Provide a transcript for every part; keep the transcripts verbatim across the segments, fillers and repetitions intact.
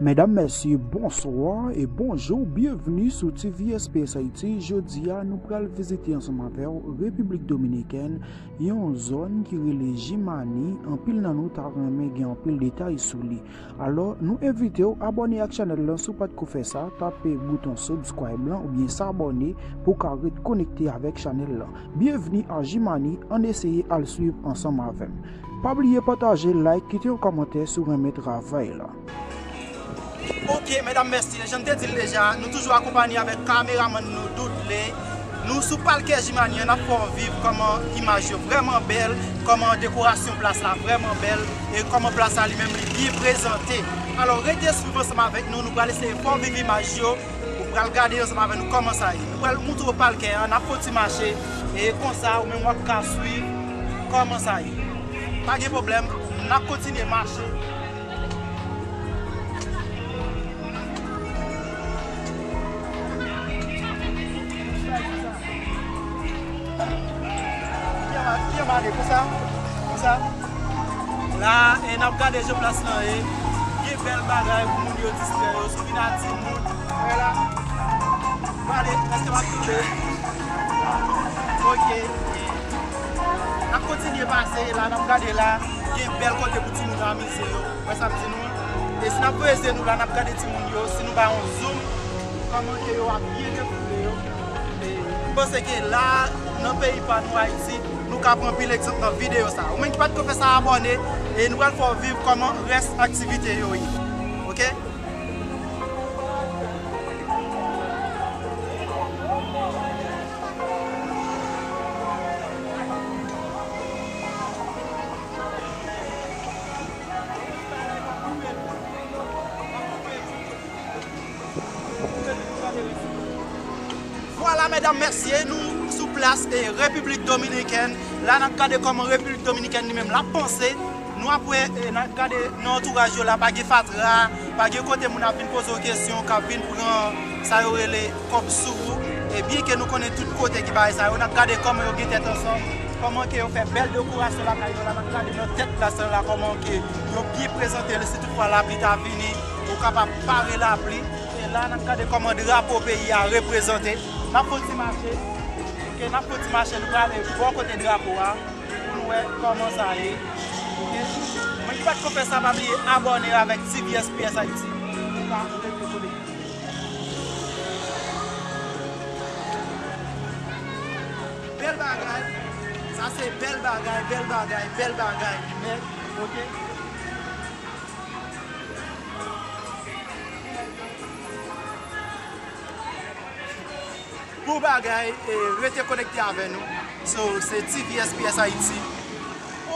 Medam, mesye, bonswa e bonjou. Byenvni sou T V S P S Haiti. Jodi a, nou pral vizite ansanm avè w Repiblik Dominikèn, yon zòn ki rele Jimani. Anpil nan nou ta renmen gen anpil detay sou li. Alò, nou envite w abòne ak chanèl lan si w pa t ko fè sa, tape bouton subscribe lan oubyen s'abonner pou w ka ret konekte avèk chanèl lan. Byenvni a Jimani, ann eseye al swiv ansanm avè m. Pa bliye pataje, like, kite yon kòmantè si w renmen travay la. Ok, medam, mesye, jan m te di l deja, nou toujou akonpanye avèk kameramann nou, Doodley. Nou sou palkè Jimani an, n ap fè w viv kòman imaj yo vrèman bèl, kòman dekorasyon plas la vrèman bèl, e kòman plas la li menm li byen prezante. Alò, rete swiv ansanm avèk nou, nou pral eseye fè w viv imaj yo, ou pral gade ansanm avèk nou kòman sa ye. Nou pral moutre w palkè an, n ap fè w ti mache, e konsa ou menm w ap ka swiv kòman sa ye. Pa gen pwoblèm, n ap kontinye mache. Byen ma-, byen male, konsa, konsa. La, e n ap gade jan plas lan ye. Gen bèl bagay pou moun yo distrè yo. Si w vin ak timoun, wè la. Gade, èske m ap tonbe? Ok. N ap kontinye pase, la n ap gade la. Gen bèl kote pou timoun yo amize yo. Wè sa m di nou? E si n ap voye zye nou la, n ap gade timoun yo, si nou bay yon zoom, kòman ke yo ap byen defoule yo. E m panse ke la, nan peyi pa nou, Ayiti, nou ka pran pil egzanp nan videyo sa. Ou menm ki pa t ko fè sa, abòne, e nou pral fè w viv kòman rès aktivite yo ye. Ok? Vwala, medam, mesye, nou sou plas, e, Repiblik Dominikèn. La, n ap gade kòman Repiblik Dominikèn li menm l ap panse. Nou ap wè, e, n ap gade nan antouraj yo la, pa gen fatra, pa gen kote moun ap vin poze w kesyon, k ap vin pran sa yo rele kòb sou ou. E byen ke nou konnen tout kote gen bagay sa yo, n ap gade kòman yo gen tèt ansanm, kòman ke yo fè bèl dekorasyon lakay yo la, n ap gade nan tèt plas lan la, kòman ke yo byen prezante l, si tout fwa lapli ta vini, ou kapab pare lapli. E la, n ap gade kòman drapo peyi a reprezante. N ap fè yon ti mache. Ok, n ap fè yon ti mache, nou prale bò kote drapo a. Pou nou wè kòman sa ye. Ok? Mwen ki pa t ko fè sa, pa bliye abòne avèk T V S P S Haiti. Pou ka rete konekte. Bèl bagay. Sa se bèl bagay, bèl bagay, bèl bagay. Men, ok? Bon bagay, e, rete konekte avè nou. So, se T V S P S Haiti.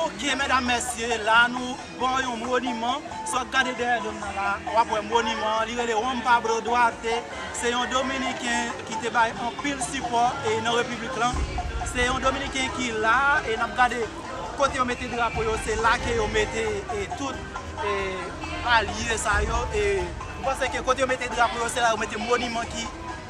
Ok, medam, mesye, la nou bò yon moniman. Si w ap gade dèyè do m nan la, w ap wè moniman an, li rele Juan Pablo Duarte. Se yon Dominiken ki te bay anpil sipò, e, nan repiblik lan. Se yon Dominiken ki la, e n ap gade kote yo mete drapo yo, se la ke yo mete, e, tout, e, alye sa yo. E, m panse ke kote yo mete drapo yo, se la yo mete moniman ki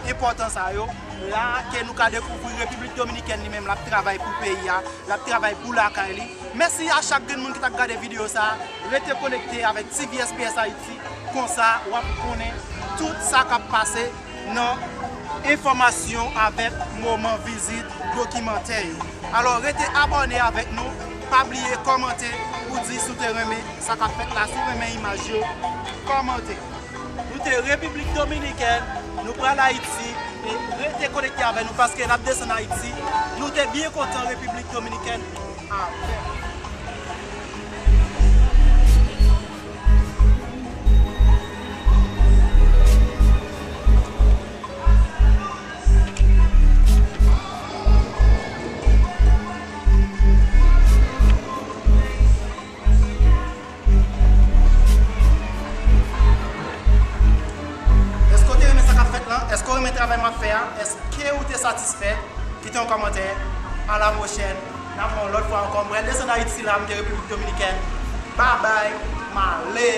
enpòtan sa yo. La ke nou ka dekouvri Repiblik Dominikèn li menm, l ap travay pou peyi a, l ap travay pou lakay li. Mèsi a chak grenn moun ki t ap gade videyo sa a. Rete konekte avèk T V S P S Haiti, konsa w ap konnen tout sa k ap pase nan enfòmasyon avèk moman vizit dokimantè yo. Alò, rete abòne avèk nou. Pa bliye kòmante pou di si w te renmen sa k ap fèt la, si w renmen imaj yo, kòmante. Nou te Repiblik Dominikèn, nou pral Ayiti, e rete konekte avè nou paske n ap desann Ayiti. Nou te byen kontan Repiblik Dominikèn. Amen. Èske w te renmen sa k ap fèt lan? Èske w renmen travay m ap fè a? Èske w te satisfè? Kite yon kòmantè. A la pwochèn. N ap wè w lòt fwa ankò. M pral desann Ayiti la, m te Repiblik Dominikèn. Babay, m ale.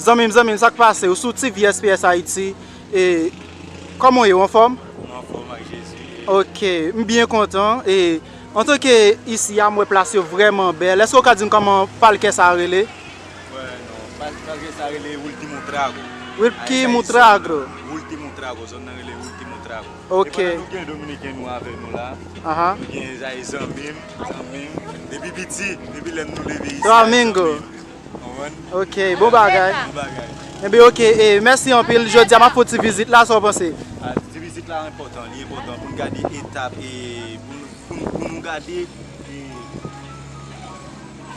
Zanmi m, zanmi m, sa k pase? Ou sou T V S P S Haiti. E, kòman w ye? Ou anfòm? Mwen anfòm ak Jezi. Ok, m byen kontan. E, antanke isi a, m wè plas yo vrèman bèl. Èske w ka di m kòman palkè sa a rele? Wè, non. Pal-, palkè sa a rele Último Trago. Último Trago. Último Trago. Zòn nan rele Último Trago. Ok. E pandan nou gen Dominiken nou avè nou la, aha, nou gen zanmi m, zanmi m. Depi piti, depi lè nou leve isi, Domingo. Konprann? Ok, bon bagay. Bon bagay. Enben, ok, e, mèsi anpil. Jodi a, m ap fè yon ti vizit la, sa w panse? A, ti vizit la enpòtan, li enpòtan pou n gade etap, e, pou nou, pou nou, pou nou gade, e,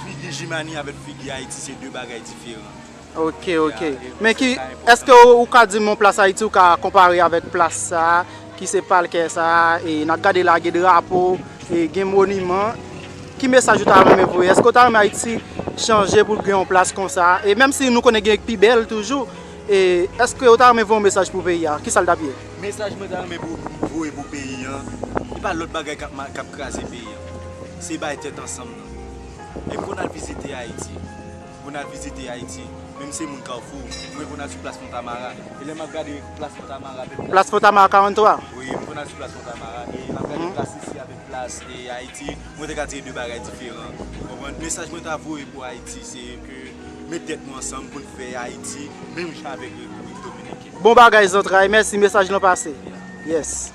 figi Jimani avèk figi Ayiti, se de bagay diferan. Ok, ok. Men ki, èske w, ou ka di m yon plas Ayiti ou ka konpare avèk plas sa a, ki se palkè sa a, e n ap gade la, gen drapo, e gen moniman. Ki mesaj ou ta renmen voye? Èske w ta renmen Ayiti chanje pou l gen yon plas konsa? E menm si nou konnen gen pi bèl toujou, e èske w ta renmen voye yon mesaj pou peyi a? Kisa l t ap ye? Mesaj mwen ta renmen pou, voye pou peyi an, e pa lòt bagay k ap ma-, k ap kraze peyi an. Se bay tèt ansanm nan. E pou n al vizite Ayiti. Pou n al vizite Ayiti. Menm se moun Kafou, mwen pou n al sou plas Fontamara. E lè m ap gade plas Fontamara, pèp la. Plas Fontamara karantwa? Wi, m pou n al sou plas Fontamara. E m ap gade plas isi avèk plas, e, Ayiti. Mwen te ka tire de bagay diferan. Ou konprann? Mesaj mwen ta voye pou Ayiti, se ke met tèt nou ansanm pou n fè Ayiti menm jan avèk Repiblik Dominikèn. Bon bagay, zantray. Mèsi, mesaj lan pase. Yes.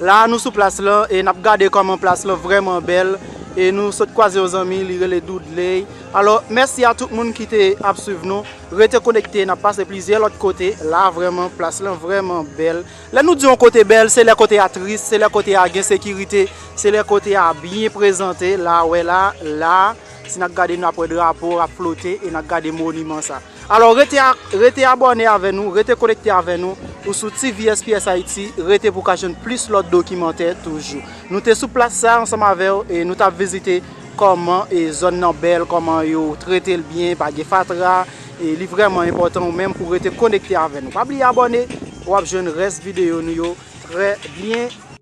La a, nou sou plas lan e n ap gade kòman plas lan vrèman bèl. E nou sot kwaze yon zanmi, li rele Dudley. Alò, mèsi a tout moun ki te ap swiv nou. Rete konekte, n ap pase plizyè lòt kote. La a, vrèman, plas lan vrèman bèl. Lè nou di yon kote bèl, se lè kote a tris, se lè kote a gen sekirite, se lè kote a byen prezante. La, wè la, la, si n ap gade, n ap wè drapo ap flote e n ap gade moniman sa. Alò, rete a-, rete abòne avè nou, rete konekte avè nou. Ou sou T V S P S Haiti, rete pou w ka jwenn plis lòt dokimantè toujou. Nou te sou plas sa ansanm avè w e nou t ap vizite kòman e zòn nan bèl, kòman yo trete l byen, pa gen fatra. E li vrèman enpòtan ou menm pou w rete konekte avè nou. Pa bliye abòne, w ap jwenn rès videyo nou yo trè byento.